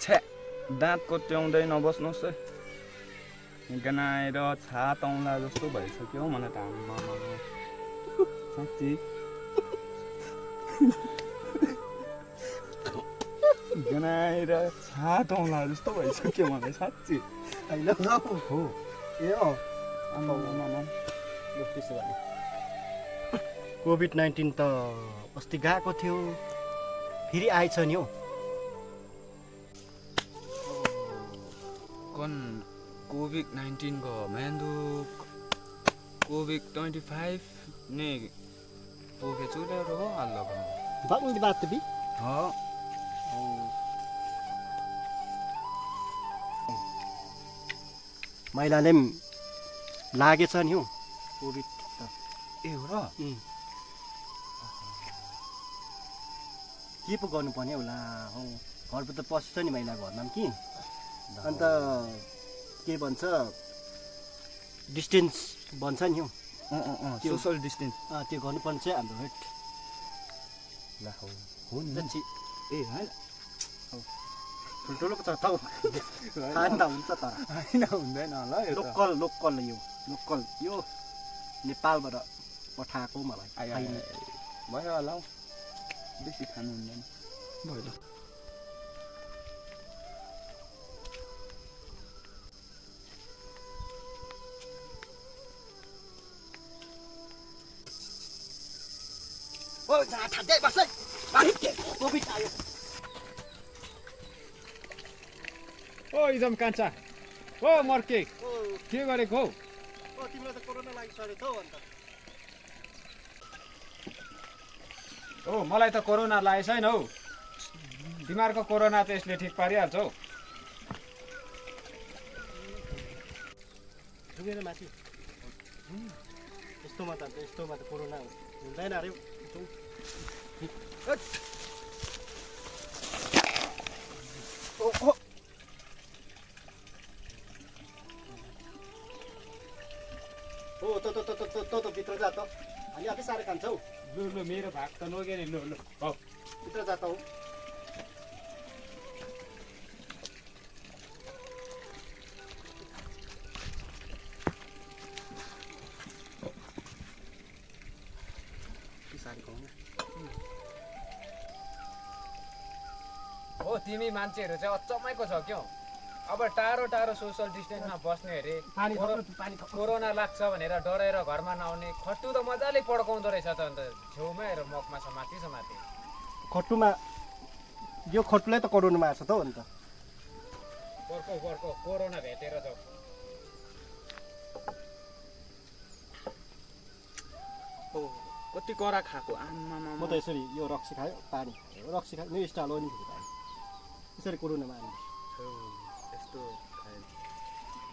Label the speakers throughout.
Speaker 1: छ्या दाँत कोट्याउँदै नबस्नुहोस् है गनाएर छात आउँला जस्तो भइसक्यो मलाई त आम्मा साँच्ची गनाएर छात आउँला जस्तो भइसक्यो मलाई साँच्ची
Speaker 2: होइन
Speaker 1: हो
Speaker 2: ए
Speaker 1: आम्मा
Speaker 2: त्यसो भने कोभिड-19 त अस्ति गएको थियो फेरि आएछ नि हौ
Speaker 1: कौन कोभिड-19 को मेंदु कोभिड-25 ने पोके चुरे हो अल्लाह को
Speaker 2: बात बात भी
Speaker 1: हाँ
Speaker 2: महिलाले पनि लागेछ नि हौ कोभिड त
Speaker 1: ए हो र
Speaker 2: के पो गर्नुपर्ने होला हौ घरबाट त पस्छ नि महिला घरमा कि अन्त के भन्छ डिस्टेन्स भन्छ नि हौ
Speaker 1: सोशल डिस्टेन्स
Speaker 2: त्यो गर्नुपर्ने चाहिँ हाम्रो हेट
Speaker 1: ला हो नि ए हैन
Speaker 2: ठुल्ठुलो पो छ त हौ खान त हुन्छ तर
Speaker 1: हैन हुँदैन होला यो
Speaker 2: लोकल यो नेपालबाट पठाएको मलाई
Speaker 1: भयो होला बेसी खानु हुँदैन भयो ल
Speaker 2: ओ छाड्दै बस कोभिड आयो
Speaker 3: ओ इजम कान्छा ओ मर्के के गरेको हौ
Speaker 2: तिमीलाई त कोरोना लागिसक्यो त हौ अन्त
Speaker 3: ओ मलाई त कोरोना लागेको छैन हौ तिमीहरूको कोरोना त यसले ठिक पारिहाल्छ हौ
Speaker 2: झुकेर माथि यस्तोमा त कोरोना हुँदैन अरे ओ त भित्र जा त हामी आफै साह्रै खान्छ हौ
Speaker 3: लु मेरो भाग त लोगे नि लु हौ
Speaker 2: भित्र जा त हौ
Speaker 3: हो तिमी मान्छेहरू चाहिँ अचम्मैको छ क्यौ अब टाढो टाढो सोसल डिस्टेन्समा बस्ने अरे कोरोना लाग्छ भनेर डराएर घरमा नआउने खट्टु त मजाले पड्काउँदो रहेछ त अन्त छेउमै हेर मकमा समाति
Speaker 2: खट्टुमा यो खट्टुलाई त कोरोनामा आएछ त हौ अन्त
Speaker 3: वर्को कोरोना भेटेर जाऊ
Speaker 1: कति करा खाएको आम्मा
Speaker 2: म त यसरी यो रक्सी खायो पानी रक्सी खायो यो स्टाल हो नि पानी यसरी कोरोनामा आयो
Speaker 1: यस्तो खायो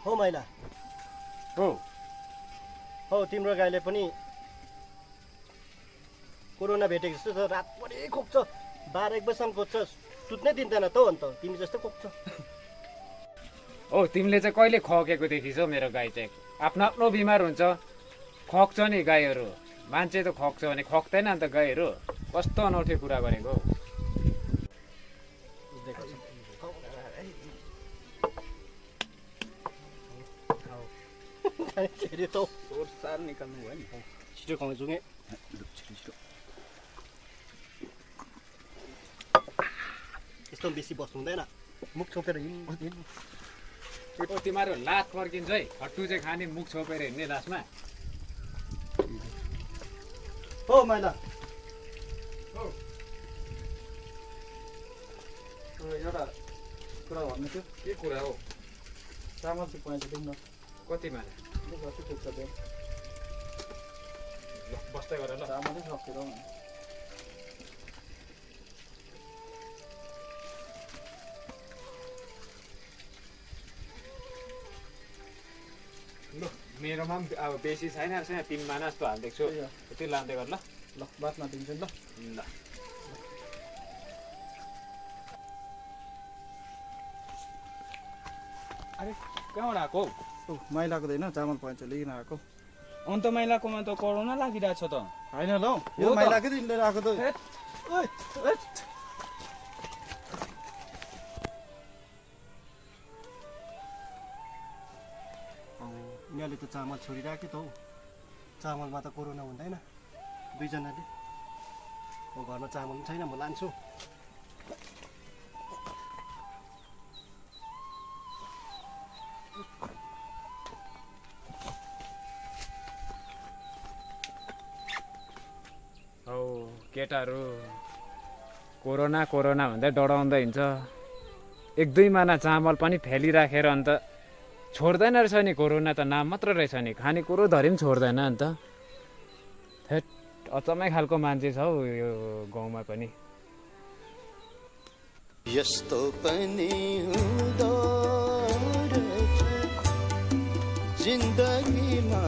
Speaker 2: हो महिला हो तिम्रो गाईले पनि कोरोना भेटेको जस्तो छ रातभरि खोप्छ 12-1 बजीसम्म खोज्छ सुत्नै दिँदैन त हौ अन्त तिमी जस्तो खोप्छ
Speaker 3: ओ तिमीले चाहिँ कहिले खकेको देखिछौ मेरो गाई चाहिँ आफ्नो बिमार हुन्छ खक्छ नि गाईहरू मान्छे त खक्छ भने खक्दैन अन्त गाईहरू कस्तो अनौठो कुरा गरेको
Speaker 1: सार निकाल्नु भयो नि
Speaker 2: छिटो खुवाउँछु कि
Speaker 1: छिटो
Speaker 2: यस्तो बेसी बस्नु हुँदैन मुख छोपेर हिँड्नु
Speaker 3: तिमीहरू लात पर्किन्छ है खट्टु चाहिँ खाने मुख छोपेर हिँड्ने लासमा
Speaker 2: हो महिला
Speaker 1: एउटा कुरा भन्नु थियो
Speaker 3: के कुरा हो
Speaker 1: चामल चाहिँ पैसा दिउँ न
Speaker 3: कतिमा
Speaker 1: जति पुग्छ त्यो
Speaker 3: ल बस्दै गर ल
Speaker 1: चामलै सकेर
Speaker 3: ल मेरोमा पनि अब बेसी छैन 3 माना जस्तो हालिदिएको छु त्यो लाँदै गर ल
Speaker 1: बादमा दिन्छु नि
Speaker 3: ल अरे कहाँबाट आएको
Speaker 1: हौ महिलाको त होइन चामल पैसा लिन आएको अन्त महिलाकोमा त कोरोना लागिरहेछ त होइन ल यो महिलाकै दिन लिएर आएको त
Speaker 2: यिनीहरूले त चामल छोडिराख्यो त हौ चामलमा त कोरोना हुँदैन दुईजनाले म घरमा चामल पनि छैन म लान्छु
Speaker 3: हौ केटाहरू कोरोना कोरोना भन्दै डराउँदै हिँड्छ 1-2 माना चामल पनि फ्यालिराखेर अन्त छोड्दैन रहेछ नि कोरोना त नाम मात्र रहेछ नि खानेकुरो धरि पनि छोड्दैन अन्त थेट अचम्मै खालको मान्छे छ हौ यो गाउँमा पनि
Speaker 4: यस्तो पनि हुँदो रहेछ जिन्दगीमा